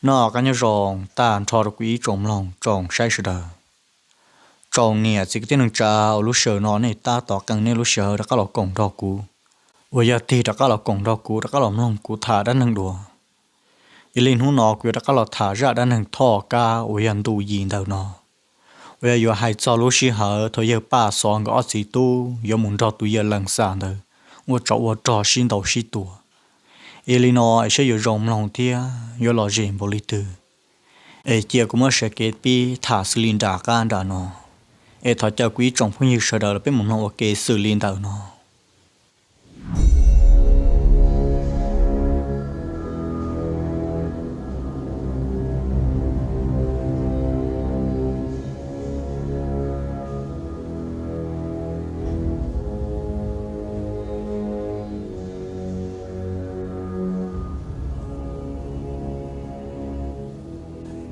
Noj qab nyob zoo tag nrho rau kuv ib tsoom mloog tsoom saib sawv daws. Tsoom niam txiv kwv tij neej tsa, uas lub sij hawm no nej tab tom qee nej lub sij hawm rov qab los koom nrog kuv, uas yog tig rov qab los koom nrog kuv rov qab los mloog kuv tham dab neeg dua. Yog li hnub no kuv yuav rov qab los tham zaj dab neeg Thoj Kab uas yog ntu yim ntawm no, uas yog yuav hais txog lub sij hawm thaum yawg Paj Xov nkawd ob txiv tub yuav mus nrog tus yawg Lees Xam ntawd ua tsov ua rog sib ntaus sib tua. Yog li no es saib yuav zoo mloog thiab yuav lom zem npaum li twg, es cia kuv muab sawv kev pib tham xws li nram qab nram no. Es thov caw kuv ib tsoom phooj ywg sawv daws los peb mus mloog ua ke xws li ntawm no.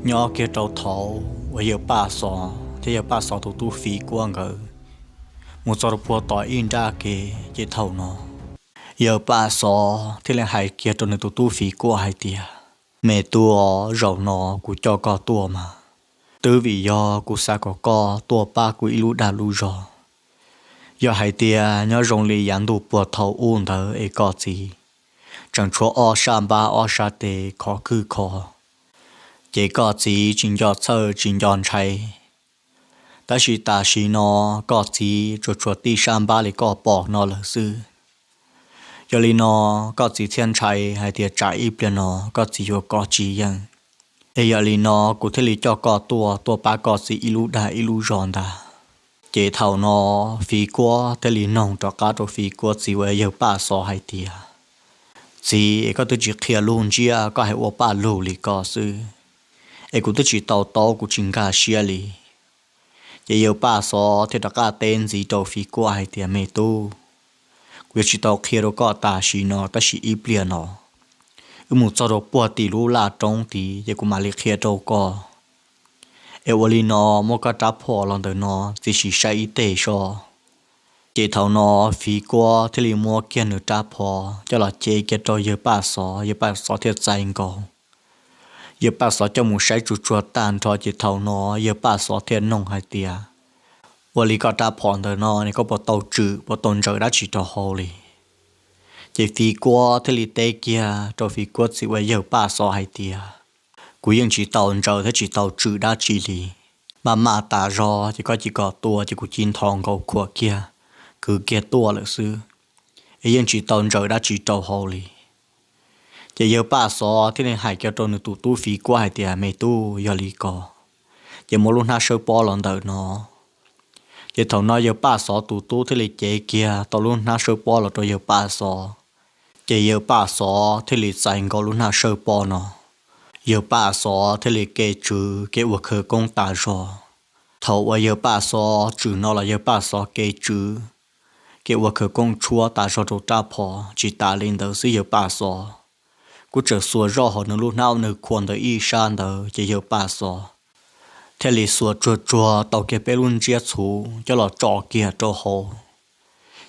Nyob kiag rau thaum uas yawg Paj Xov thiab yawg Paj Xov tus tub Fiv Kuab nkawd mus txog rau puag tom ib nrab kev, ces thaum no yawg Paj Xov thiaj li hais kiag rau nws tus tub Fiv Kuab hais tias, Me tub, zaum no kuv coj koj tuaj mas twb vim yog kuv xav kom koj tuaj pab kuv ib lub dag lub zog. Yog hais tias nyob zoo li yav ntuj puag thaum ub ntawd es koj txiv tseem tshuav ob sab npab ob sab tes khov khwb kho, ces koj txiv tsis nco txhawj tsis nco ntshai. Tab sis tam sim no koj txiv tsuas tshuav tib sab npab li koj pom no lawm xwb. Yog li no koj txiv thiaj ntshai hais tias tsam ib pliag no koj txiv yuav kov tsis yeej. Es yog li no kuv thiaj li coj koj tuaj, tuaj pab koj txiv ib lub dag ib lub zog ntag. Ces thaum no Fiv Kuab thiaj li noog rov qab rau Fiv Kuab txiv uas yawg Paj Xov hais tias, Txiv, es koj twb tsis qhia lub ntsiab, koj hais ua paj lug li ko xwb, es kuv twb tsis tau taub, kuv tsis nkag siab li. Ces yawg Paj Xov thiaj rov qab teb ntxiv rau Fiv Kuab hais tias, Me tub, kuv yuav tsis tau qhia rau koj tam sim no, tab sis ib pliag no wb mus txog rau puag tim lub laj roob tid ces kuv mam li qhia rau koj. Es ua li no, muab koj rab phom los ntawm no txiv sim saib ib teg so. Ces thaum no Fiv Kuab thiaj li muab kiag nws rab phom coj los cev kiag rau yawg Paj Xov, yawg Paj Xov thiaj txais nkaus. Yawg Paj Xov coj mus saib tsuag tsuag tag nrho ces thaum no yawg Paj Xov thiaj noog hais tias, Ua li koj rab phom ntawm no ne, koj puas tau tswm puas tau ntsaws dab tsi rau hauv li? Ces Fiv Kuab thiaj li teb kiag rau Fiv Kuab txiv uas yawg Paj Xov hais tias, Kuv yeej tsis tau ntsaws thiab tsis tau tswm dab tsi li. Maj maj tas zog ces koj cia li kom tuaj ces kuv cia li nthos nkaus khuam kiag, kwv kiag tuaj lawm xwb, es yeej tsis tau ntsaws dab tsi rau hauv li. Ces yawg Paj Xov thiaj li hais kiag rau nws tus tub Fiv Kuab hais tias, Me tub, yog li ko ces muab lub hnab sawb pob los ntawm no. Ces thaum no yawg Paj Xov tus tub thiaj li cev kiag tau lub hnab sawb pob los rau yawg Paj Xov. Ces yawg Paj Xov thiaj li txais nkaus lub hnab sawb pob no, yawg Paj Xov thiaj li ke tswv kev ua khawv koob tas zog. Thaum uas yawg Paj Xov tswm no los yawg Paj Xov ke tswv kev ua khawv koob tshuab tas zog rau rab phom. Tsis tas li ntawd xwb, yawg Paj Xov kuj tseem xuas zoj hauv nws lub hnab nws khuam ntawm ib sab ntawd, ces yawg Paj Xov thiaj li xuas tsuag tsuag tau kiag peb lub ntsiab txhuv coj los tso kiag rau hauv.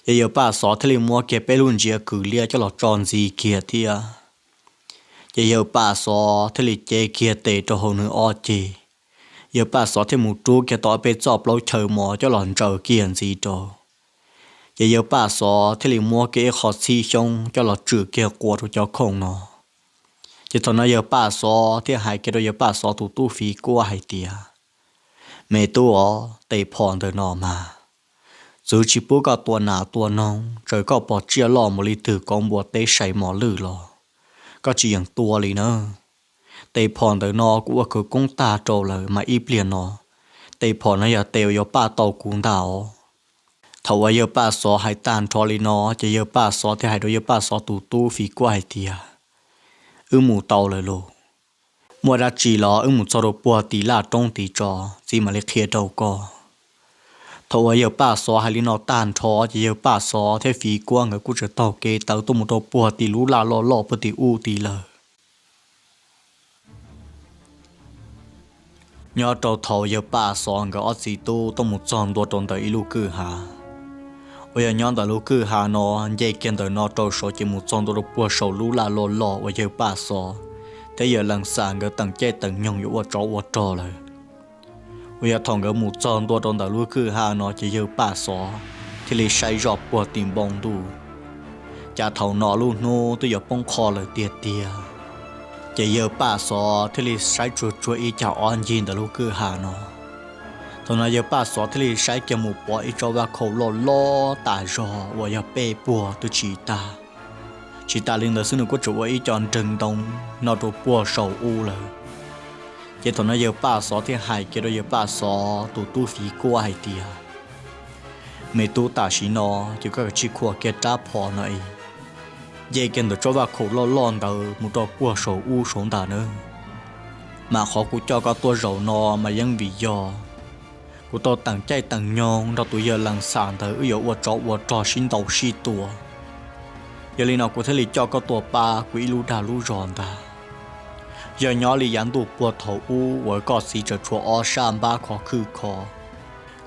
Ces yawg Paj Xov thiaj li muab kiag peb lub ntsiav kws liab coj los tso ntxiv kiag thiab. Ces yawg Paj Xov thiaj li cev kiag tes rau hauv nws ob ceg. Yawg Paj Xov thiaj mus rub kiag tau ob peb txoj plaub chaw mos coj los ntsaws kiag ntxiv rau. Ces yawg Paj Xov thiaj li muab kiag ib qho txhib xyoob coj los tswm kiag quas rau cov khoom no. Ces thaum no yawg Paj Xov thiaj hais kiag rau yawg Paj Xov tus tub Fiv Kuab hais tias, Me tub os, tes phom ntawm no mas txwv tsis pub koj tua nas tua noog, txawm koj pom tsiaj loj mus li twg, kauv npua teb sai mos lwj los koj tsis yeem tua li na. Tes phom ntawm no kuv ua khawv koob tag rau lawm mas ib pliag no tes phom no yog tes uas yuav paj tau kuv ntag os. Thaum uas yawg Paj Xov hais tag nrho li no, ces yawg Paj Xov thiaj hais rau yawg Paj Xov tus tub Fiv Kuab hais tias, Wb mus tau lawm lauj. Muaj dab tsi los wb mus txog rau puag tim laj roob tid tso, txiv mam li qhia rau koj. Thaum uas yawg Paj Xov hais li no tag nrho, ces yawg Paj Xov thiab Fiv Kuab nkawd kuj tseem taug kev tawm tuaj mus rau puag tim lub laj loj loj puag tim ub tid lawm. Nyob rau thaum yawg Paj Xov nkawd ob txiv tub tuaj mus txog ntua rau ntawm ib lub kwj ha, uas yog nyob ntawm lub kwj ha no, nce kiag ntawm no rau saud ces mus txog ntua rau puag saum lub laj loj loj uas yawg Paj Xov thiab yawg Lees Xam nkawd teem caij teem nyoog yuav ua tsov ua rog lawm. Uas yog thaum nkawd mus txog ntua rau ntawm lub kwj ha no ces yawg Paj Xov thiaj li saib zoj puag tim npoo ntuj, cas thaum no lub hnub twb yuav poob qho lawm tiag tiag. Ces yawg Paj Xov thiaj li saib tsuag tsuag ib cag ob ncig ntawm lub kwj ha no. Thaum no yawg Paj Xov thiaj li saib kiag mus pom ib tsob vaj khaum loj loj tas zog uas yog peb puag twb tsis tag. Tsis tas li ntawd xwb nws kuj tseem ua ib co nreeg ntoo no rau puag saum ub lawm. Ces thaum no yawg Paj Xov thiaj hais kiag rau yawg Paj Xov tus tub Fiv Kuab hais tias, Me tub, tam sim no ces koj kav tsij khuam kiag rab phom no es nce kiag ntawm tsob vaj khaum loj loj ntawd mus rau puag saum ub saud ntag nawb. Mas qhov kuv coj koj tuaj zaum no mas yeej vim yog kuv tau teem caij teem nyoog nrog tus yawg Lees Xam ntawd wb yuav ua tsov ua rog sib ntaus sib tua. Yog li no kuv thiaj li coj koj tuaj pab kuv ib lub dag lub zog ntag. Yog nyob li yav ntuj puag thaum ub uas koj txiv tseem tshuav ob sab npab khov khwb kho,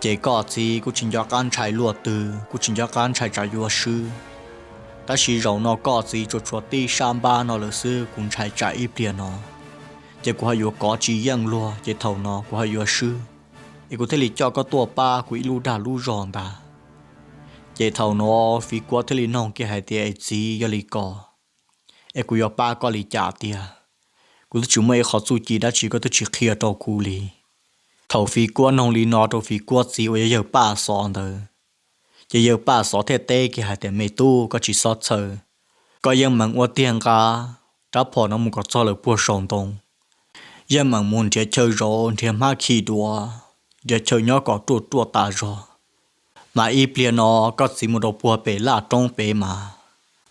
ces koj txiv kuj tsis nco qab ntshai luaj twg, kuj tsis nco qab ntshai tsam yuav swb. Tab sis zaum no koj txiv tsuas tshuav tib sab npab no lawm xwb, kuv ntshai tsam ib pliag no ces kuv ho yuav kov tsis yeej luag, ces thaum no kuv ho yuav swb, es kuv thiaj li coj koj tuaj pab kuv ib lub dag lub zog ntag. Ces thaum no Fiv Kuab thiaj li noog kiag hais tias, Es txiv, yog li ko es kuv yuav pab koj li cas tiag? Kuv twb tsis muaj ib qhov txuj ci dab tsi koj twb tsis qhia rau kuv li. Thaum Fiv Kuab noog li no rau Fiv Kuab txiv uas yog yawg Paj Xov ntawd, ces yawg Paj Xov thiaj teb kiag hais tias, Me tub, koj tsis txhob txhawj. Koj yeej meem ua tiag nqa rab phom no mus kom txog lawm puag saum ntoo, yeej meem mus nrhiav chaw zov, nrhiav hmab khi duav, nrhiav chaw nyob kom ruaj ruaj tas zog. Mas ib pliag no koj txiv mus rau puag pem laj roob pem mas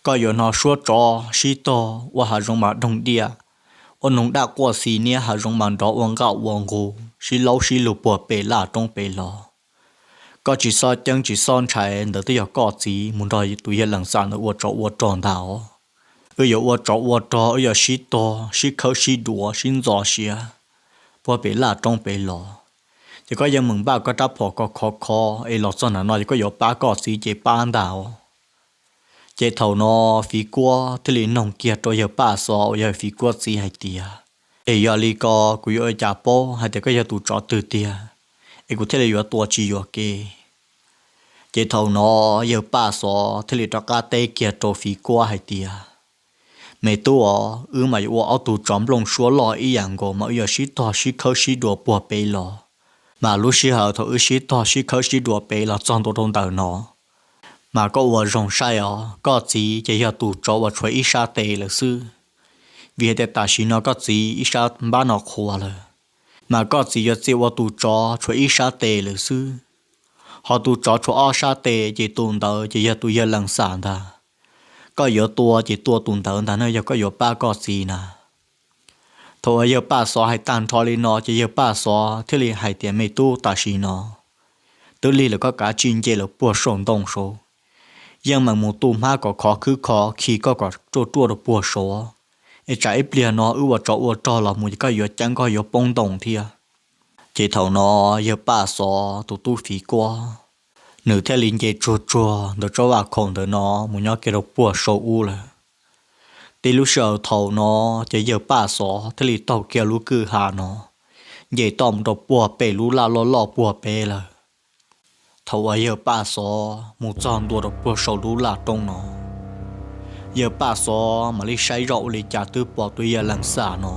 koj yuav hnov suab tsov sib tog ua hav zoov mas doog diaj, ua noog daj quaj xis niab, hav zoov mas nrov ua nqaj ua nqug sib laub sib lug puag pem laj roob pem los. Koj tsis txhob ceeb tsis txhob ntshai, ntawd twb yog koj txiv mus nrog tus yawg Lees Xam ntawd ua tsov ua rog ntag os. Wb yuav ua tsov ua rog, wb yuav sib tog sib khawb sib duav sib ntxo siab puag pem laj roob pem los. Ces koj yeej meem npaj koj rab phom kom khov kho es los txog nram no ces koj yuav pab koj txiv ces pab ntag os. Ces thaum no Fiv Kuab thiaj li noog kiag rau yawg Paj Xov uas yog Fiv Kuab txiv hais tias, Es yog li ko kuv yuav ua cas paub hais tias koj yog tus tsov twg tiag, es kuv thiaj li yuav tua tsis yuam kev? Ces thaum no yawg Paj Xov thiaj li rov qab teb kiag rau Fiv Kuab hais tias, Me tub os, wb mas yuav ua ob tug tsov nplooj suab loj ib yam nkaus mas wb yuav sib tog sib khawb sib duav puag pem los. Mas lub sij hawm thaum wb sib tog sib khawb sib duav pem los txog ntua rau ntawm no, mas koj ua zoo saib os, koj txiv ces yog tus tsov uas tshuav ib sab tes lawm xwb, vim hais tias tam sim no koj txiv ib sab npab no qhuav lawm. Mas koj txiv yuav txia ua tus tsov tshuav ib sab tes lawm xwb, ho tus tsov tshuav ob sab tes ces tus ntawd ces yog tus yawg Lees Xam ntag. Koj yuav tua ces tua tus ntawd ntag na, yog koj yuav pab koj txiv na. Thaum uas yawg Paj Xov hais tag nrho li no ces yawg Paj Xov thiaj li hais tias, Me tub, tam sim no twb lig lawm, koj kav tsij nce lawm puag saum ntoo saud, yeej meem mus tu hmab kom khov khwb kho, khi koj kom ruaj ruaj rau puag saud, es tsam ib pliag no wb ua tsov ua rog los mus ces koj yuav ceeb koj yuav poob ntoo thiab. Ces thaum no yawg Paj Xov tus tub Fiv Kuab, nws thiaj li nce tsuag tsuag ntawm tsob vaj khaum ntawm no mus nyob kiag rau puag saum ub lawm. Tib lub sij hawm thaum no ces yawg Paj Xov thiaj li taug kiag lub kwj ha no, nce toj mus rau puag pem lub laj loj loj puag pem lawm. Thaum uas yawg Paj Xov mus txog ntua rau puag saum lub laj roob no, yawg Paj Xov mam li saib zoj ua li cas twb pom tus yawg Lees Xam no,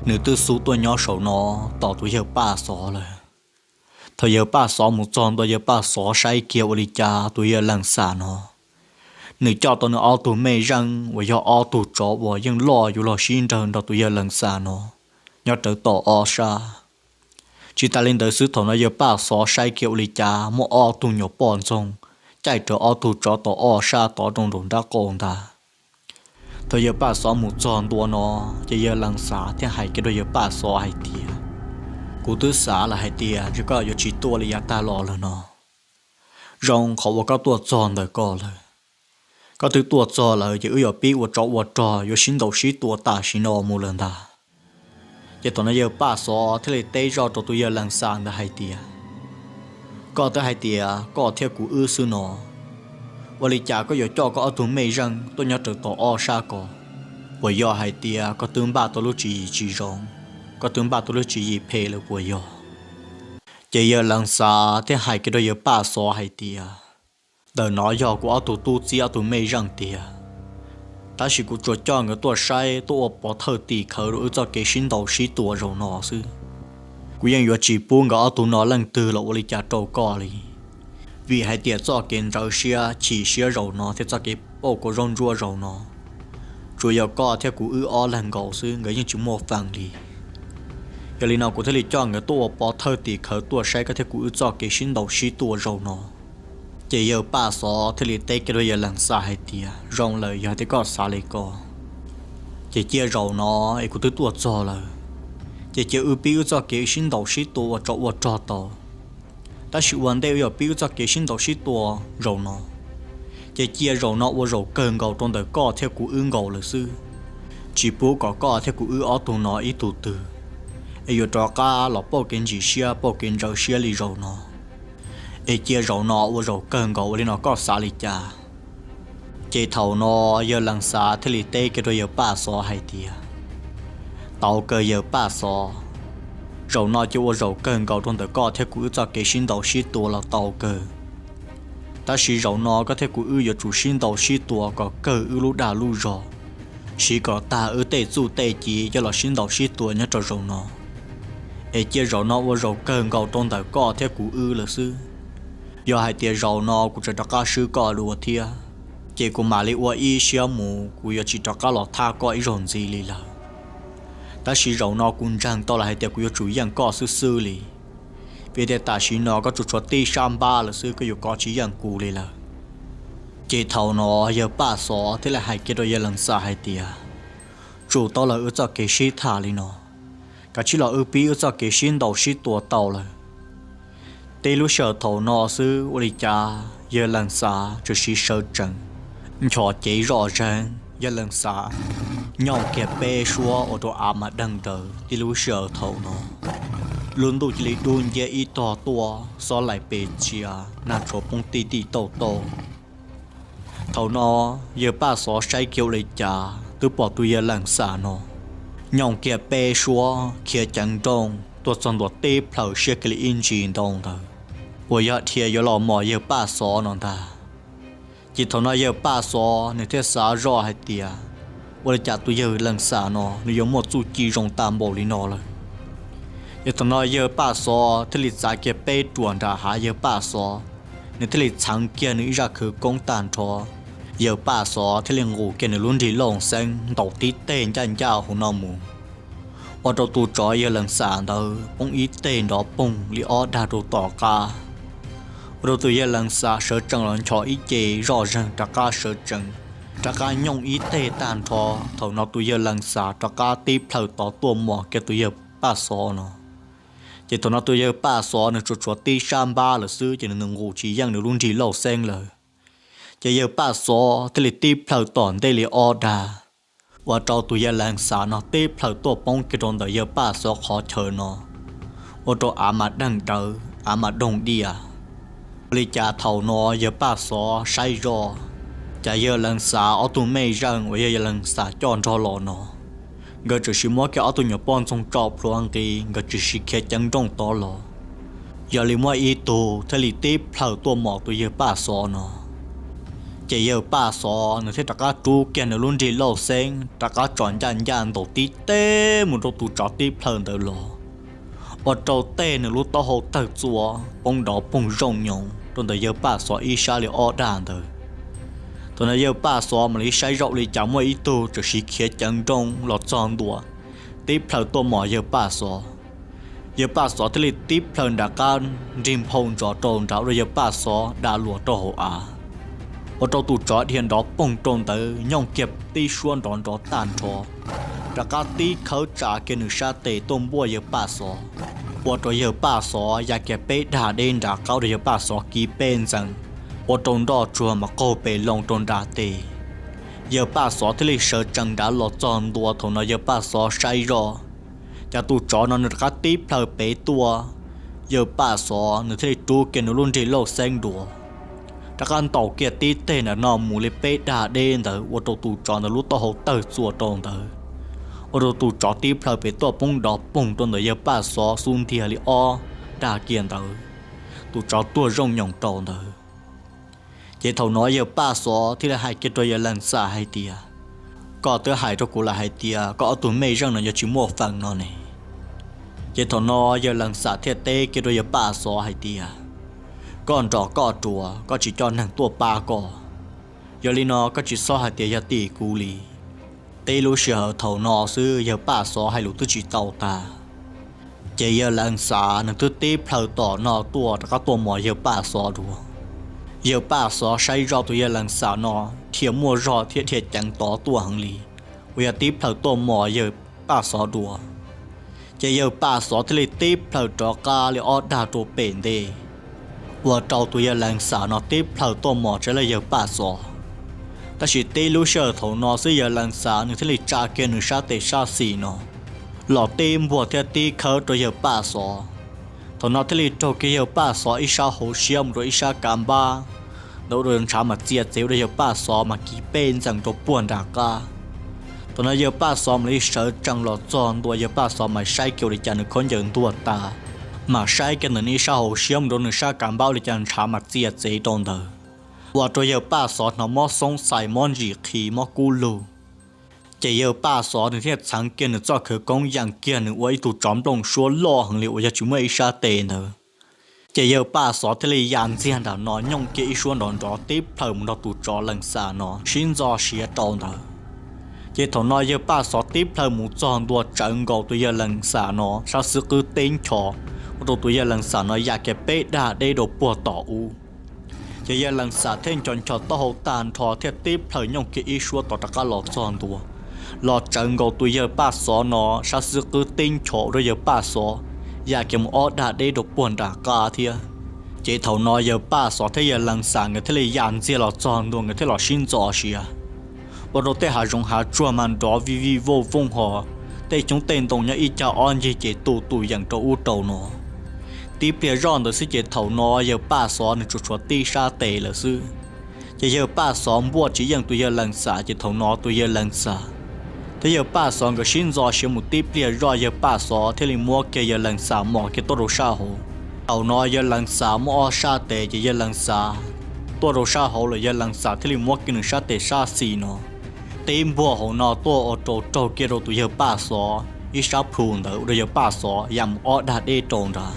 nws twb xub tuaj nyob saum no tos tus yawg Paj Xov lawm. Thaum yawg Paj Xov mus txog ntua, yawg Paj Xov saib kiag ua li cas tus yawg Lees Xam no, nws coj tau nws ob tug mej zeej uas yog ob tug tsov uas yeej loj yuav luag sib nrawg nrog tus yawg Lees Xam no nyob rawv tom ob sab. Tsis tas li ntawd xwb, thaum no yawg Paj Xov saib kiag ua li cas muaj ob tug nyuam poj ntxoog caij rawv ob tug tsov tom ob sab tod rau nraum nraub qaum ntag. Thaum yawg Paj Xov mus txog ntua no, ces yawg Lees Xam thiaj hais kiag rau yawg Paj Xov hais tias, Kuv twb xav lawm hais tias ntshe koj yuav tsis tuaj li yav tag los lawm no. Zoo qhov uas koj tuaj txog ntawm ko lawm. Koj twb tuaj txog lawm ces wb yuav pib ua tsov ua rog yuav sib ntaus sib tua tam sim no mus lawm ntag. Ces thaum no yawg Paj Xov thiaj li teb zoj rau tus yawg Lees Xam ntawd hais tias, Koj twb hais tias koj thiab kuv wb xwb no, ua li cas koj yuav coj koj ob tug mej zeej tuaj nyob rawv tom ob sab ko? Puas yog hais tias koj twb npaj tau lub tswv yim tsis zoo, koj twb npaj tau lub tswv yim phem lawm puas yog? Ces yawg Lees Xav thiaj hais kiag rau yawg Paj Xov hais tias, ntawm no yog kuv ob tug tub txib ob tug mej zeej tiag, tab sis kuv tsuas coj nkawd tuaj saib tuaj ua pov thawj tim khawv rau wb txoj kev sib ntaus sib tua zaum no xwb. Kuv yeej yuav tsis pub nkawd ob tug no leej twg los ua li cas rau koj li, vim hais tias txoj kev ntxhov siab chim siab zaum no thiab txoj kev pauj kua zaub ntsuab zaum no, tsuas yog koj thiab kuv wb ob leeg nkaus xwb, nkawd yeej tsis muaj feem li. Yog li no kuv thiaj li coj nkawd tuaj ua pov thawj tim khawv tuaj saib koj thiab kuv wb txoj kev sib ntaus sib tua zaum no. Ces yawg Paj Xov thiaj li teb kiag rau yawg Lees Xav hais tias, zoo lawm, yog tias koj xav li ko, ces cia zaum no es kuv twb tuaj txog lawm, ces cia wb pib wb txoj kev sib ntaus sib tua ua tsov ua rog tau. Tab sis ua ntej wb yuav pib wb txoj kev sib ntaus sib tua zaum no, ces cia zaum no ua zaum kawg nkaus rau ntawm koj thiab kuv wb nkaus lawm xwb. Tsis pub kom koj thiab kuv wb ob tug no ib tug twg es yuav rov qab los pauj kev ntxhov siab pauj kev ntxhov siab li zaum no, es cia zaum no ua zaum kawg nkaus, ua li no koj xav li cas? Ces thaum no yawg Lees Xav thiaj li teb kiag rau yawg Paj Xov hais tias, tau kawg yawg Paj Xov, zaum no ces ua zaum kawg nkaus rau ntawm koj thiab kuv wb txoj kev sib ntaus sib tua los tau kawg. Tab sis zaum no koj thiab kuv wb yuav tsum sib ntaus sib tua kom kawg wb lub dag lub zog, siv kom tag wb tej txuj tej ci coj los sib ntaus sib tua nyob rau zaum no, es cia zaum no ua zaum kawg nkaus rau ntawm koj thiab kuv wb lawm xwb. Yog hais tias zaum no kuv tseem rov qab swb koj dua thiab, ces kuv mam li ua ib siab mus, kuv yuav tsis rov qab los thab koj ib zaug ntxiv li lawm. Tab sis zaum no kuv ntseeg tau lawm hais tias kuv yuav tsum yeej koj xwb xwb li, vim tias tam sim no koj tsuas tshuav tib sab npab lawm xwb, koj yuav kov tsis yeej kuv li lawm. Ces thaum no yawg Paj Xov thiaj li hais kiag rau yawg Lees Xav hais tias, tsum tau lawm wb txoj kev sib tham li no, kav tsij los wb pib wb txoj kev sib ntaus sib tua tau lawm. Tib lub sij hawm thaum no xwb ua li cas yawg Lees Xav tsuas siv sawv tsees nchos cev zoj zeeg, yawg Lees Xav nyooj kiag peb suab ua rau av mas deeg daws. Tib lub sij hawm thaum no lub ntuj cia li dub nciab ib tog tuaj, xob laim pes tsia, nag tshua poob tij tij tauj tauj. Thaum no yawg Paj Xov saib kiag ua li cas twb pom tus yawg Lees Xav no nyooj kiag peb suab khiav ceev nrooj tuaj txog ntua tib plhaw siab kiag li ib ntsis ntau ntawd, uas yog dhia yuav los mos yawg Paj Xov no ntag. Ces thaum no yawg Paj Xov nws thiaj xav zoj hais tias, ua li cas tus yawg Lees Xav no nws yuav muaj txuj ci zoo tag npaum li no lawm? Ces thaum no yawg Paj Xov thiaj li txav kiag peb ruam nram hav, yawg Paj Xov nws thiaj li txheev kiag nws ib zaj khawv koob tag nrho. Yawg Paj Xov thiaj li nqus kiag nws lub nrig lauj xeeb ntaus tib teg ncaj ncaj hauv no mus, ua rau tus tsov yawg Lees Xav ntawd poob ib teg nrov poog li ob dag rau tom qab, ua rau tus yawg Lees Xav sawv tsees los nchos ib ce zoj zeeg rov qab sawv tsees, rov qab nyooj ib teg tag nrho. Thaum no tus yawg Lees Xav rov qab tib plhaw tod tuaj mos kiag tus yawg Paj Xov no. Ces thaum no tus yawg Paj Xov nws tsuas tshuav tib sab npab lawm xwb, ces nws nqus tsis yeej nws lub nrig lauj xeeb lawm. Ces yawg Paj Xov thiaj li tib plhaw tom ntej li ob dag, ua rau tus yawg Lees Xav no tib plhaw tuaj poob kiag rau ntawm yawg Paj Xov qhov chaw no, ua rau av mas deeg dawv, av mas doog diaj. Ua li cas thaum no yawg Paj Xov saib zoj, cas yawg Lees Xav ob tug mej zeej uas yog yawg Lees Xav coj nrog los no, nkawd tsuas siv muab kiag ob tug nyuam poj ntxoog tso plhuav nqi, nkawd tsuas siv khiav ceev nrooj tod los. Yog li muaj ib tug thiaj li tib plhaw tuaj mos tus yawg Paj Xov no. Ces yawg Paj Xov nws thiaj rov qab rub kiag nws lub nrig lauj xeeb rov qab tsom ncaj ncaj ntaus tib teg mus rau tus tsov tib plhaw ntawd los, ua rau tej nws lub taub hau tawg txua poob nrov poog zooj nyoos rau ntawm yawg Paj Xov ib sab li ob dag ntawd. Thaum no yawg Paj Xov mam li saib zoj ua li cas muaj ib tug tsuas siv khiav ceev nrooj los txog ntua, tib plhaw tuaj mos yawg Paj Xov. Yawg Paj Xov thiaj li tib plhaw nram qab nrig nphau ntsos rau nrad ua rau yawg Paj Xov da luas rau hauv av, ua rau tus tsov dhia nrov poog rau ntawd nyooj kiag tib suab nrov nrov tag nrho, rov qab tib khawb tsa kiag nws sab tes tuaj npuaj yawg Paj Xov, ua rau yawg Paj Xov ya kiag peb dag deb nrad qab ua rau yawg Paj Xov kiv peb ntxees, ua rau nroj tsuag mas qaug pes loo rau nrad tes. Yawg Paj Xov thiaj li sawv tsees nrad los txog ntua. Thaum no yawg Paj Xov saib zoj, cas tus tsov no nws rov qab tib plhaw pem tuaj. Yawg Paj Xov nws thiaj li rub kiag nws lub nrig lauj xeeb dua, rov qab ntaus kiag tib teg ntawm no mus li peb dag deb ntawd ua rau tus tsov ntawd lub taub hau tawg txuas rau ntawd, ua rau tus tsov tib plhaw pem tuaj poob nrov poog rau ntawm yawg Paj Xov xub ntiag li ob dag kiag ntawd, tus tsov tuag zooj nyoos rau ntawd. Ces thaum no yawg Paj Xov thiaj li hais kiag rau yawg Lees Xam hais tias, koj twb hais rau kuv lawm hais tias koj ob tug mej zeej no yuav tsis muaj feem no ne. Ces thaum no yawg Lees Xam thiaj teb kiag rau yawg Paj Xov hais tias, koj nrog koj ruam, koj tsis coj neeg tuaj pab koj. Yog li no koj tsis txhob hais tias yog tim kuv li. Tib lub sij hawm thaum no xwb yawg Paj Xov hais lus twb tsis tau tag, ces yawg Lees Xam nws twb tib plhaw tom no tuaj rov qab tuaj mos yawg Paj Xov dua. Yawg Paj Xov saib zoj tus yawg Lees Xam no dhia muaj zog thiab dhia ceev tod tuaj heev li, uas yog tib plhaw tuaj mos yawg Paj Xov dua. Ces yawg Paj Xov thiaj li tib plhaw rov qab li ob dag rau pem ntej, ua rau tus yawg Lees Xam no tib plhaw tuaj mos tsev lawm yawg Paj Xov. Tab sis tib lub sij hawm thaum no xwb yawg Lees Xam nws thiaj li tsa kiag nws sab tes sab xis no los tib npuag thiab tib khawb rau yawg Paj Xov. Thaum no thiaj li raug kiag yawg Paj Xov ib sab hauv siab mus rau ib sab kav npab ntawd, ua rau ntshav mas txia txev ua rau yawg Paj Xov mas kiv pej ntxees rau puag nram qab. Thaum no yawg Paj Xov mam li sawv tsees los txog ntua, yawg Paj Xov mas saib kiag ua li cas nws khaub ncaws ntuag tas, mas saib kiag ntawm nws ib sab hauv siab mus rau nws sab kav npab ua li cas ntshav mas txia txev rau ntawd, ua rau yawg Paj Xov hnov mob xoob xais, mob ntsim qhi, mob kub lug. Ces yawg Paj Xov nws thiaj txheev kiag nws txoj khawv koob yees kiag nws ua ib tug tsov nplooj suab loj heev li uas yog tsis muaj ib sab tes ntawd. Ces yawg Paj Xov thiaj li ya ntxiag nram no nyooj kiag ib suab nrov nrov tib plhaw mus nrog tus tsov Lees Xam no sib ntxo siav rau ntawd. Ces thaum no yawg Paj Xov tib plhaw mus txog ntua tsawv nkaus tus yawg Lees Xam no sab xub qwb teb nchos, ua rau tus yawg Lees Xam no ya kiag peb dag deb rau puag tom ub. Ces yawg Lees Xam thiaj nco nchos taub hau tag nrho thiaj tib plhaw nyooj kiag ib suab tod rov qab los txog ntua, los tsawv nkaus tus yawg Paj Xov no sab xub qwb teb nchos ua rau yawg Paj Xov ya kiag mus ob dag deb rau puag nram qab thiab. Ces thaum no yawg Paj Xov thiab yawg Lees Xam nkawd thiaj li ya ntxiag los txog ntua, nkawd thiaj los sib ntxo siav, ua rau tej hav zoov hav tsuag mas nrov vij vij vooj vooj hos, tej xyoob tej ntoo nyob ib cag ob ncig ces tu tus yees rau ub rau no. Tib pliag zoj ntawd xwb ces thaum no yawg Paj Xov nws tsuas tshuav tib sab tes lawm xwb. Ces yawg Paj Xov npuaj tsis yeej tus yawg Lees Xam, ces thaum no tus yawg Lees Xam thiab yawg Paj Xov nkawd sib ntxo siav mus tib pliag zoj, yawg Paj Xov thiaj li muab kiag yawg Lees Xam mos kiag tuaj rau sab hauv. Thaum no yawg Lees Xam muaj ob sab tes, ces yawg Lees Xam tuaj rau sab hauv lawm, yawg Lees Xam thiaj li muab kiag nws sab tes sab xis no tib npuag hauv no tuaj ua rau raug kiag rau tus yawg Paj Xov ib sab plhu ntawd, ua rau yawg Paj Xov ya mus ob dag deb rau nrad.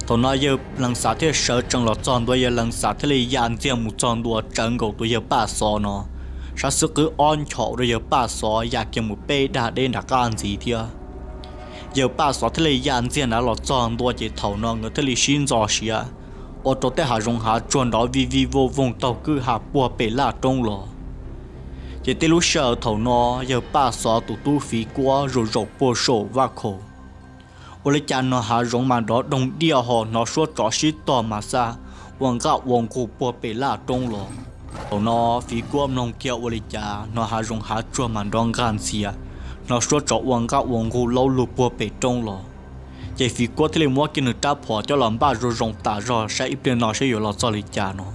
Thaum no yawg Lees Xam thiaj sawv tsees los txog ntua, yawg Lees Xam thiaj li ya ntxiag mus txog ntua tsawv nkaus tus yawg Paj Xov no sab xub qwb ob nchos, ua rau yawg Paj Xov ya kiag mus peb dag deb nram qab ntxiv thiab. Yawg Paj Xov thiaj li ya ntxiag nrad los txog ntua, ces thaum no nkawd thiaj li sib ntxo siav, ua rau tej hav zoov hav tsuag nrov vij vij vooj vooj taug kwj ha puag pem laj roob los. Ces tib lub sij hawm thaum no yawg Paj Xov tus tub Fiv Kuab zaum zaum puag saum vaj khaum, ua li cas hnov hav zoov mas nrov doog diaj hos hnov suab tsov sib tog mas xa ua nqaj ua nqug puag pem laj roob los. Thaum no Fiv Kuab mloog kiag ua li cas hnov hav zoov hav tsuag mas nrov nqaj ntxias, hnov suab tsov ua nqaj ua nqug laub lug puag pem roob los. Ces Fiv Kuab thiaj li muab kiag nws rab phom coj los npaj zoo zoo tas zog saib ib pliag no saib yuav los txog li cas no.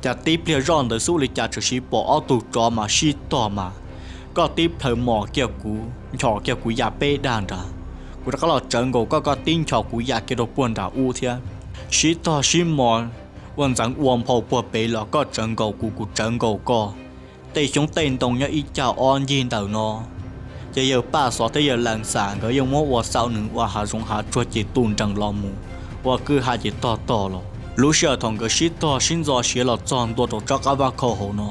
Cas tib pliag zoj ntawd xwb ua li cas tseem siv pom ob tug tsov mas sib tog mas, koj tib plhaw mos kiag kuv, nchos kiag kuv ya peb dag nrad, kuv rov qab los tsawv nkaus koj, koj tib nchos kuv ya kiag rau puag nram ub thiab. Sib tog sib mos ua ntxeev ua nphau puag pem los koj tsawv nkaus kuv, kuv tsawv nkaus koj. Tej xyoob tej ntoo nyob ib cag ob ncig ntawm no, ces yawg Paj Xov thiab yawg Lees Xam nkawd yeej muab ua xaum nws ua hav zoov hav tsuag ces tu nrees los mus, ua kwj ha ces tog tog los. Lub sij hawm thaum nkawd sib tog sib ntxo siav los txog ntua rau tsob qab vaj khau hauv no,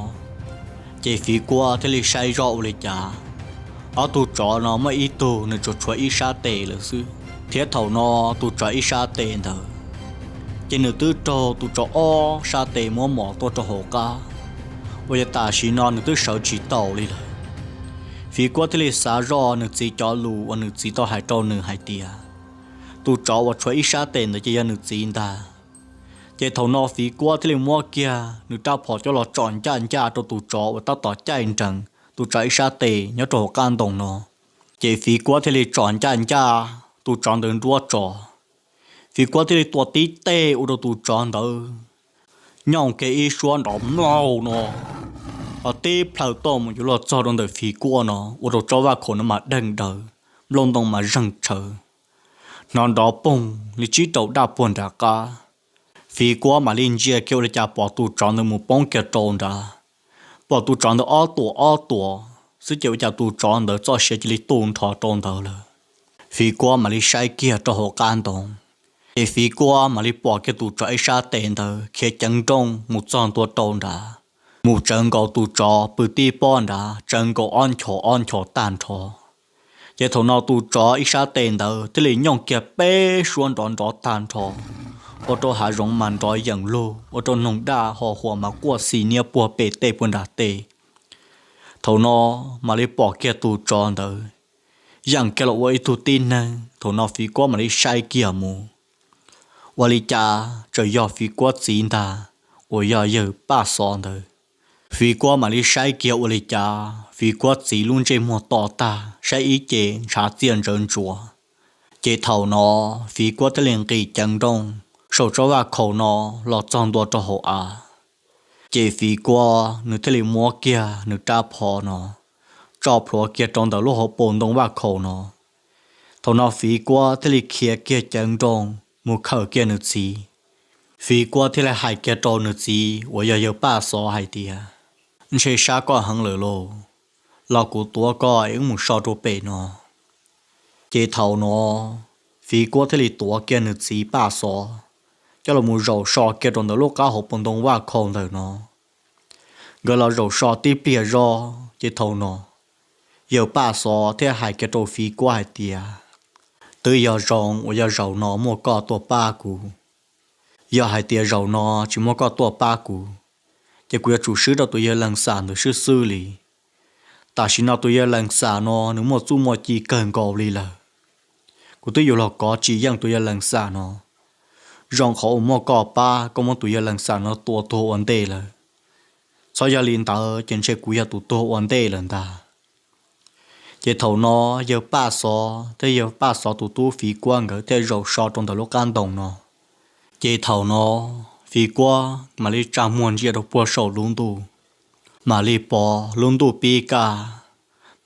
ces Fiv Kuab thiaj li saib zoj ua li cas ob tug tsov no muaj ib tug nws tsuas tshuav ib sab tes lawm xwb, thiab thaum no tus tsov ib sab tes ntawd, ces nws twb raug tus tsov ob sab tes muab mos tuaj rau hauv qab, uas yog tam sim no nws twb sawv tsis taus li lawm. Fiv Kuab thiaj li xav zoj nws txiv cov lus uas nws txiv tau hais rau nws hais tias, tus tsov uas tshuav ib sab tes ntawd ces yog nws txiv ntag. Ces thaum no Fiv Kuab thiaj li muab kiag nws rab phom coj los tsom ncaj ncaj rau tus tsov uas tab tom caij nrees tus tsov ib sab tes nyob rau hauv qab ntoo no. Ces Fiv Kuab thiaj li tsom ncaj ncaj tus tsov ntawd nruab tsov. Fiv Kuab thiaj li tua tib teg ua rau tus tsov ntawd nyooj kiag ib suab nrov mlaug no, ho tib plhaw tuaj mus yuav luag txog rau ntawm Fiv Kuab no, ua rau tsob vaj khaum no mas deeg daws, nplooj ntoo mas zeeg tshawv, hnov nrov poog li tsib rau daj puag nram qab. Fiv Kuab mam li ntsia kiag ua li cas pom tus tsov ntawd mus poob kiag rau nrad, pom tus tsov ntawd ob tuam ob tuam xwb ces ua cas tus tsov ntawd txoj sia cia li tu nrho rau ntawd lawm. Fiv Kuab mam li saib kiag rau hauv qab ntoo, ces Fiv Kuab mam li pom kiag tus tsov ib sab tes ntawd khiav ceev nrooj mus txog ntua rau nrad, mus tsawv nkaus tus tsov pw tib pob nrad tsawv nkaus ob nchos ob nchos tag nrho. Ces thaum no tus tsov ib sab tes ntawd thiaj li nyooj kiag peb suab nrov nrov tag nrho, ua rau hav zoov mas nrov yeem lug, ua rau noog daj ho huam mas quaj xis niab puag pem tej puag nram tej. Thaum no mam li pom kiag tus tsov ntawd yeem kiag los ua ib tug tib neeg. Thaum no Fiv Kuab mam li saib kiag mus, ua li cas txawm yog Fiv Kuab txiv ntag, uas yog yawg Paj Xov ntawd. Fiv Kuab mam li saib kiag ua li cas Fiv Kuab txiv lub ntsej muag to tag, saib ib ce ntshav txiaj ntsawv ntsuav. Ces thaum no Fiv Kuab thiaj li nqis ceev nrooj saum tsob vaj khaum no los txog ntua rau hauv av. Ces Fiv Kuab nws thiaj li muab kiag nws rab phom no tso plhuav kiag rau ntawm lub hauv paus ntoo vaj khaum no. Thaum no Fiv Kuab thiaj li khiav kiag ceev nrooj mus khawm kiag nws txiv. Fiv Kuab thiaj li hais kiag rau nws txiv uas yog yawg Paj Xov hais tias, Ntshe sab koj heev lawm lauj, los kuv tuav koj es wb mus so rau pem no. Ces thaum no Fiv Kuab thiaj li tuav kiag nws txiv Paj Xov coj los mus zaum so kiag rau ntawm lub qab hauv paus ntoo vaj khaum ntawm no. Nkawd los zaum so tib pliag zog ces thaum no yawg Paj Xov thiaj hais kiag rau Fiv Kuab hais tias, Twb yog zoo uas yog zaum no muaj koj tuaj pab kuv. Yog hais tias zaum no tsis muaj koj tuaj pab kuv, ces kuv yuav tsum swb rau tus yawg Leej Xam ntawd swb xwb li. Tam sim no tus yawg Leej Xam no nws muaj txuj muaj ci kawg nkaus li lawm. Kuv twb yuav los kov tsis yeej tus yawg Leej Xam no. Zoo qhov uas muaj koj pab, koj muab tus yawg Leej Xam no tua tuag ua ntej lawm. Txhob yog li ntawd ces ntshe kuv yog tus tuag ua ntej lawm ntag. Ces thaum no yawg Paj Xov thiab yawg Paj Xov tus tub Fiv Kuab nkawd thiaj zaum so rau ntawm lub qab ntoo no. Ces thaum no Fiv Kuab mam li tsa muag ntsia rau puag saum lub ntuj, mam li pom lub ntuj pib kaj,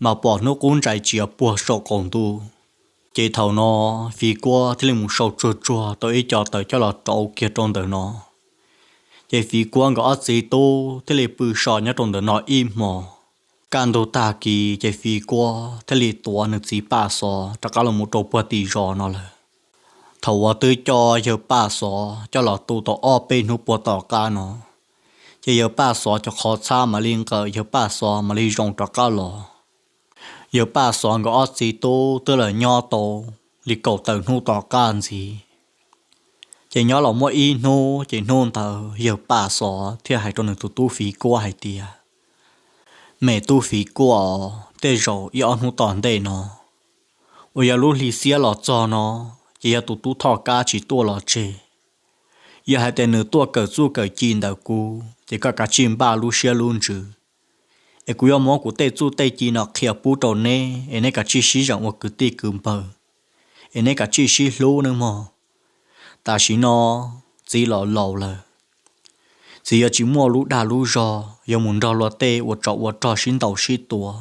mas pom hnub qub ntsais tsiav puag saum qaum ntuj. Ces thaum no Fiv Kuab thiaj li mus sau tsuag tsuag tau ib co taws coj los rauv kiag rau ntawm no. Ces Fiv Kuab nkawd ob txiv tub thiaj li pw so nyob rau ntawm no ib hmos. Kaj ntug tag kis ces Fiv Kuab thiaj li tuav nws txiv Paj Xov rov qab los mus rau puag tim zos no lawm. Thaum uas twb coj yawg Paj Xov coj los tu tau ob peb hnub puag tom qab no, ces yawg Paj Xov cov qhov txhab mam li nqawm, yawg Paj Xov mam li zoo rov qab los. Yawg Paj Xov nkawd ob txiv tub twb los nyob tau li kaum tawm hnub tom qab ntxiv. Ces nyob los muaj ib hnub, ces hnub ntawd yawg Paj Xov thiaj hais rau nws tus tub Fiv Kuab hais tias, Me tub Fiv Kuab, tej zaum ib ob hnub tom ntej no uas yog lub hli xiab los txog no, ces yog tus tub Thoj Kab tsis tuaj los tseg. Yog hais tias nws tuaj kawm txuj kawm ci ntawm kuv, ces koj kav tsij npaj lub siab lub ntsws, es kuv yuav muab kuv tej txuj tej ci no qhia pub rau neb, es neb kav tsij sib zeem ua kwv tij kwv npawg, es neb kav tsij sib hlub nawb mog. Tam sim no txiv los laus lawm, txiv yuav tsis muaj lub dag lub zog yuav mus nrog luag tej ua tsov ua rog sib ntaus sib tua.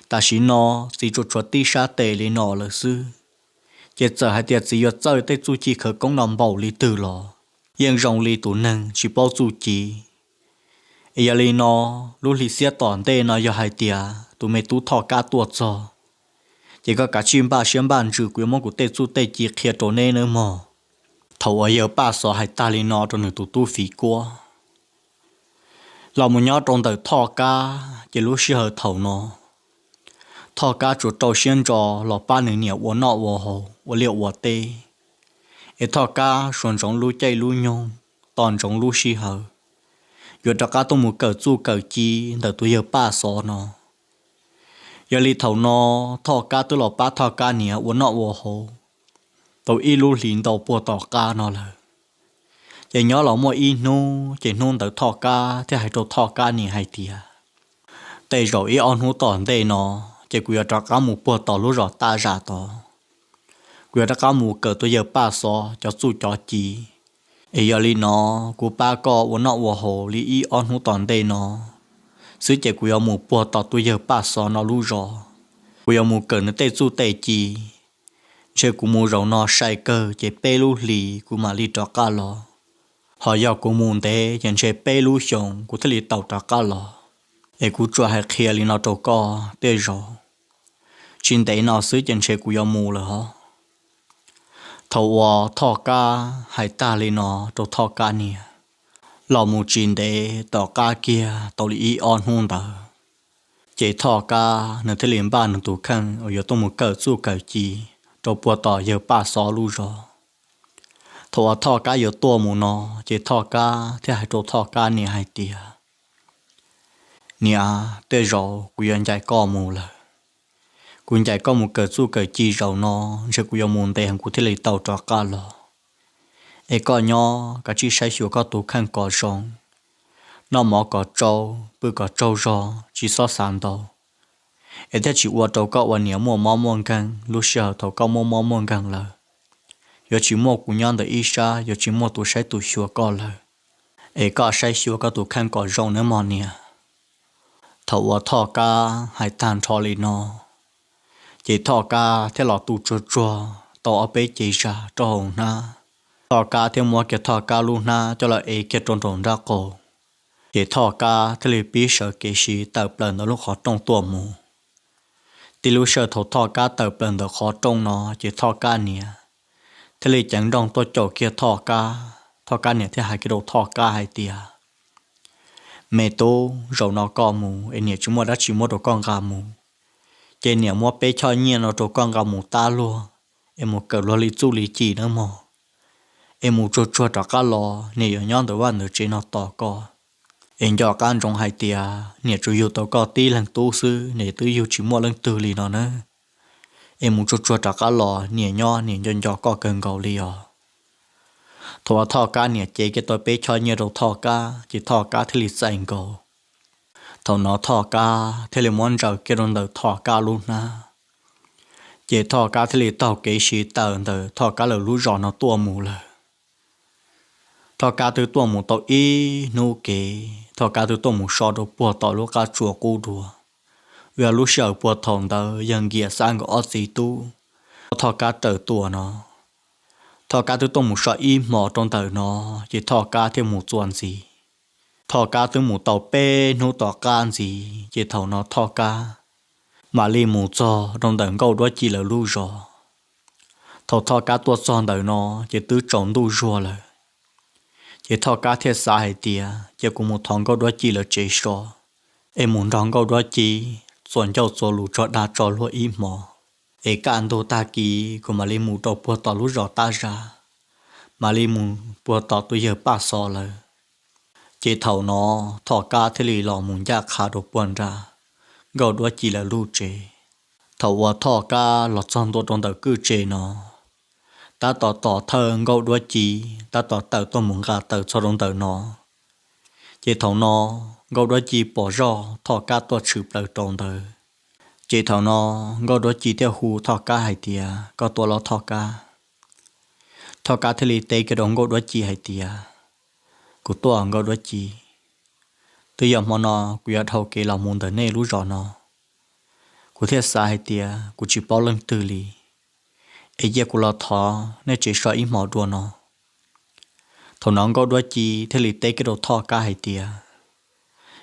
Tam sim no txiv tsuas tshuav tib sab tes li no lawm xwb, ces txawm hais tias txiv yuav txawj tej txuj ci khawv koob no npaum li twg los yeej zoo li tus neeg tsis paub txuj ci. Es yog li no, lub hli xiab tom ntej no yog hais tias tus me tub Thoj Kab tuaj txog, ces koj kav tsij npaj siab npaj ntsws, kuv yuav muab kuv tej txuj tej ci qhia rau neb nawb mog. Thaum uas yawg Paj Xov hais tag li no rau nws tus tub Fiv Kuab, los mus nyob rau ntawm Thoj Kab, ces lub sij hawm thaum no Thoj Kab tsuas rau siab ntso los pab nws niam ua noj ua haus ua liaj ua teb. Es Thoj Kab suav ntsoov lub caij lub nyoog, tos ntsoov lub sij hawm yuav rov qab tuaj mus kawm txuj kawm ci ntawm tus yawg Paj Xov no. Yog li thaum no Thoj Kab twb los pab Thoj Kab niam ua noj ua haus tau ib lub hlis ntau puag tom qab no lawm. Ces nyob los muaj ib hnub, ces hnub ntawd Thoj Kab thiaj hais rau Thoj Kab niam hais tias, Tej zaum ib ob hnub tom ntej no, ces kuv yuav rov qab mus puag tom lub zos Taj Zam tod. Kuv yuav rov qab mus kawm tus yawg Paj Xov cov txuj cov ci, Es yog li no, kuv pab koj ua noj ua haus li ib ob hnub tom ntej no xwb ces kuv yuav mus puag tom tus yawg Paj Xov no lub zos, kuv yuav mus kawm nws tej txuj tej ci. Ntshe kuv mus zaum no sai kawg ces peb lub hlis kuv mam li rov qab los, ho yog kuv mus ntev ces ntshe peb lub xyoos kuv thiaj li tau rov qab los. Es kuv tsuas hais qhia li no rau koj tej zaum, tsis ntev no xwb ces ntshe kuv yuav mus lawm hos. Thaum uas Thoj Kab hais tag li no rau Thoj Kab niam, los mus tsis ntev tom qab kiag tau li ib ob hnub ntawd, ces Thoj Kab nws thiaj li npaj nws tus kheej uas yuav tuaj mus kawm txuj kawm ci rau puag tom yawg Paj Xov lub zos. Thaum uas Thoj Kab yuav tuaj mus no, ces Thoj Kab thiaj hais rau Thoj Kab niam hais tias, Niam, tej zaum kuv yuav ncaim koj mus lawm. Kuv ncaim koj mus kawm txuj kawm ci zaum no, ntshe kuv yuav mus ntev heev kuv thiaj li tau rov qab los. Es koj nyob koj tsij saib xyuas koj tus kheej kom zoo, noj mov kom tsau, pw kom tsaug zog, tsis txhob xav ntau, es thiaj tsis ua rau koj ua niam muaj mob muaj nkeeg. Lub sij hawm thaum koj muaj mob muaj nkeeg lawm, yuav tsis muaj kuv nyob ntawm ib sab, yuav tsis muaj tus saib tus xyuas koj lawm. Es koj saib xyuas koj tus kheej kom zoo nawb mog niam. Thaum uas Thoj Kab hais tag nrho li no, ces Thoj Kab thiaj los tu tsuag tsuag tau ob peb cev zag rau hauv hnab. Thoj Kab thiaj muab kiag Thoj Kab lub hnab coj los ev kiag rau nraum nraub qaum, ces Thoj Kab thiaj li pib sawv kev siv tawm plaws ntawm lub qhov rooj tuaj mus. Tib lub sij hawm thaum Thoj Kab tawm plaws ntawm qhov rooj no, ces Thoj Kab niam thiaj li ceev nrooj tuaj caum kiag Thoj Kab. Thoj Kab niam thiaj hais kiag rau Thoj Kab hais tias, Me tub, zaum no koj mus es niam tsis muaj dab tsi muab rau koj nqa mus, ces niam muab peb choj nyiaj no rau koj nqa mus tab luag, es mus kawm luag li txuj li ci nawb mog. Es mus tsuag tsuag rov qab los, niam yuav nyob ntawm vaj ntawm tsev no tos koj. Es nco qab ntsoov hais tias niam tsuas yug tau koj tib leeg tub xwb, niam twb yug tsis muaj leej twg li no nawb. Es mus tsuag tsuag rov qab los, niam nyob niam nco nco koj kawg nkaus li os. Thaum uas Thoj Kab niam cev kiag tau peb choj nyiaj rau Thoj Kab, ces Thoj Kab thiaj li txais nkaus. Thaum no Thoj Kab thiaj li muab ntsaws kiag rau ntawm Thoj Kab lub hnab, ces Thoj Kab thiaj li taug kev siv tawm ntawm Thoj Kab lawv lub zos no tuaj mus lawm. Thoj Kab twb tuaj mus tau ib hnub kev, Thoj Kab twb tuaj mus so rau puag tom lub qab tsua qub dua, uas yog lub sij hawm puag thaum ntawd yawg Nkiam Xab nkawd ob txiv tub muab Thoj Kab raws tua no. Thoj Kab twb tuaj mus so ib hmo rau ntawm no, ces Thoj Kab thiaj mus txuas ntxiv. Thoj Kab twb mus tau peb hnub tom qab ntxiv, ces thaum no Thoj Kab mam li mus txog rau ntawm Nkauj Duab Ci lawv lub zos. Thaum Thoj Kab tuaj txog ntawm no, ces twb tsaus ntuj zuag lawm. Ces Thoj Kab thiaj xav hais tias, Cia kuv mus thov Nkauj Duab Ci lawv tsev so, es mus nrog Nkauj Duab Ci txuas ncauj txuas lus tso dag tso luag ib hmo, es kaj ntug tag kis kuv mam li mus rau puag tom lub zos Tab Zab, mam li mus puag tom tus yawg Paj Xov lawv. Ces thaum no Thoj Kab thiaj li los mus ncaj qha rau puag nram Nkauj Duab Ci lawv lub tsev. Thaum uas Thoj Kab los txog ntua rau ntawm kwj tsev no, tab tom tos thawj Nkauj Duab Ci tab tom tawm tuaj mus nqa taws txog rau ntawm no. Ces thaum no Nkauj Duab Ci pom zoj Thoj Kab tuaj tshwm plaws rau ntawd. Ces thaum no Nkauj Duab Ci thiaj hu Thoj Kab hais tias, Koj tuaj los Thoj Kab? Thoj Kab thiaj li teb kiag rau Nkauj Duab Ci hais tias, Kuv tuaj Nkauj Duab Ci, twb yog hmo no kuv yuav dhau kev los mus ntawm nej lub zos no, kuv thiaj xav hais tias kuv tsis paub leej twg li, es cia kuv los thov nej tsev so ib hmo dua no. Thaum no Nkauj Duab Ci thiaj li teb kiag rau Thoj Kab hais tias,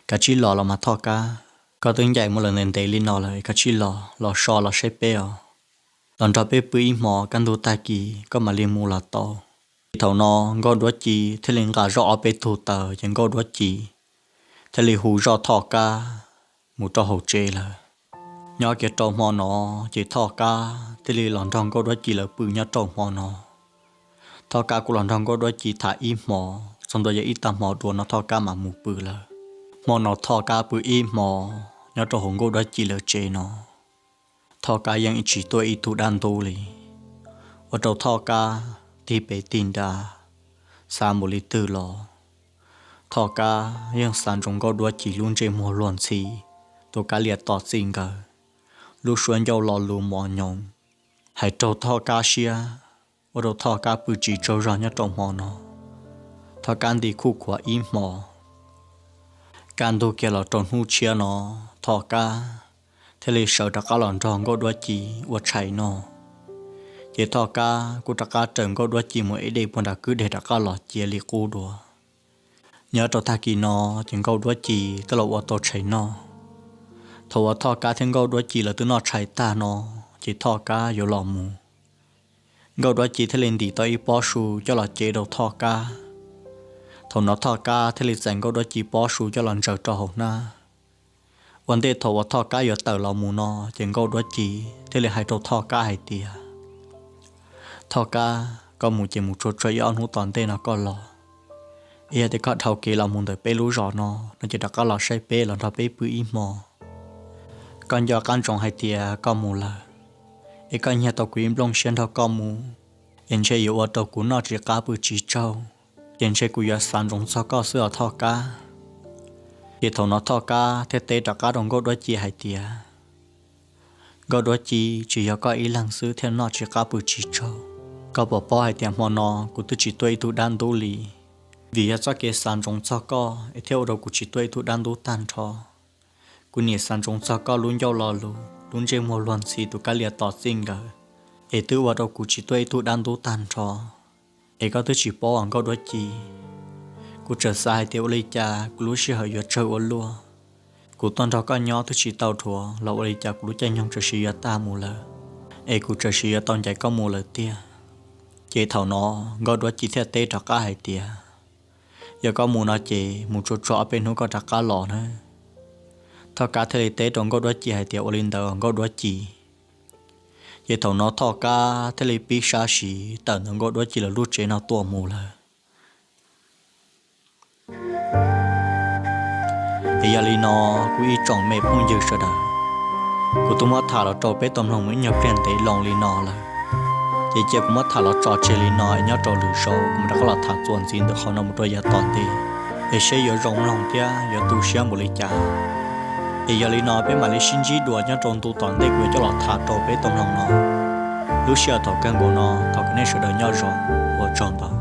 Kav tsij los los mas Thoj Kab, koj twb ncaim mus lawm ntev ntev li no lawm, kav tsij los, los so los saib peb os. Los nrog peb pw ib hmo, kaj ntug tag kis koj mam li mus los tau. Thaum no Nkauj Duab Ci thiaj li nqa zoj ob peb tug taws, ces Nkauj Duab Ci thiaj li hu zoj Thoj Kab mus rau hauv tsev lawm. Nyob kiag rau hmo no, ces Thoj Kab thiaj li los nrog Nkauj Duab Ci lawv pw nyob rau hmo no. Thoj Kab kuj los nrog Nkauj Duab Ci tham ib hmo, txog ntua yog ib tag hmo dua no Thoj Kab mam mus pw lawm. Hmo no Thoj Kab pw ib hmo nyob rau hauv Nkauj Duab Ci lawv tsev no. Thoj Kab yeej tsis tuaj ib tug dab ntub li, ua rau Thoj Kab tig pem tig nra, xav npaum li twg los Thoj Kab yeej xav ntsoov Nkauj Duab Ci lub ntsej muag luag ntxhi, tus kab liam tom txij nkawm, lub suab ncauj lo lus mos nyoos, hais raug Thoj Kab siab, ua rau Thoj Kab pw tsis tsaug zog nyob rau hmo no. Thoj Kab nti khuj khuav ib hmo. Kaj ntug kiag los rau hnub tshiab no, Thoj Kab thiaj li sawv rov qab los nrog Nkauj Duab Ci ua tshais noj. Ces Thoj Kab kuj rov qab raws Nkauj Duab Ci mus ev dej puag nram kwj deg rov qab los cia li qub dua. Nyob rau tag kis no, ces Nkauj Duab Ci twb los ua tau tshais noj. Thaum uas Thoj Kab thiab Nkauj Duab Ci lawv twb noj tshais tag no, ces Thoj Kab yuav los mus. Nkauj Duab Ci thiaj li ntim tau ib pob su coj los cev rau Thoj Kab. Thaum no Thoj Kab thiaj li txais Nkauj Duab Ci pob su coj los ntsaws rau hauv hnab. Ua ntej thaum uas Thoj Kab yuav tawm los mus no, ces Nkauj Duab Ci thiaj li hais rau Thoj Kab hais tias, Thoj Kab, koj mus ces mus tsuag tsuag ib ob hnub tom ntej no koj los. Es yog tias koj dhau kev los mus ntawm peb lub zos no, no ces rov qab los saib peb los nrog peb pw ib hmo. Koj nco qab ntsoov hais tias koj mus lawm, es koj nyiag tau kuv ib nplooj siab nrog koj mus, es ntshe yuav ua rau kuv noj tsis qab pw tsis tsaug, ces ntshe kuv yuav xav ntsoov txog koj xwb os Thoj Kab. Ces thaum no Thoj Kab thiaj teb rov qab rau Nkauj Duab Ci hais tias, Nkauj Duab Ci, tsis yog koj ib leeg xwb thiaj noj tsis qab pw tsis tsaug. Koj puas paub hais tias hmo no kuv twb tsis tuaj ib tug dab ntub li, vim yog txoj kev xav ntsoov txog koj es thiaj ua rau kuv tsis tuaj ib tug dab ntub tag nrho. Kuv niam xav ntsoov txog koj lub ncauj lo lus, lub ntsej muag luag ntxhi tus kab lias tos txij nkawm, es twb ua rau kuv tsis tuaj ib tug dab ntub tag nrho. Es koj twb tsis paub os Nkauj Duab Ci, kuv txawm xav hais tias ua li cas kuv lub sij hawm yuav tsawg ua luaj. Kuv tuaj nrog koj nyob twb tsis tau dhuav los ua li cas kuv lub caij nyoog txawm sis yuav tag mus lawm, es kuv txawm sis yuav tau ncaim koj mus lawm tiag. Ces thaum no Nkauj Duab Ci thiaj teb rov qab hais tias, Yog koj mus no ces mus tsuag tsuag ob peb hnub koj rov qab los nawb. Thoj Kab thiaj li teb rau Nkauj Duab Ci hais tias, Ua li ntawd Nkauj Duab Ci. Ces thaum no Thoj Kab thiaj li pib sab siv tawm ntawm Nkauj Duab Ci lawv lub tsev no tuaj mus lawm. Es yog li no, kuv ib tsoom me phooj ywg sawv daws, kuv twb muab tham los rau peb tau mloog mus ib nyuag pliag ntev loo li no lawm. Ces cia kuv muab tham los tso tseg li no es nyob rau lwm zaus kuv mam rov qab los tham txuas ntxiv ntawm qhov no mus rau yav tom ntej, es seb yuav zoo mloog thiab yuav tu siab npaum li cas. Es yog li no peb mam li sib ntsib dua nyob rau ntu tom ntej kuv yuav coj los tham rau peb tau mloog no. Lub sij hawm thaum kawg nkaus no thov kom nej sawv daws nyob zoo, ua tsaug ntau.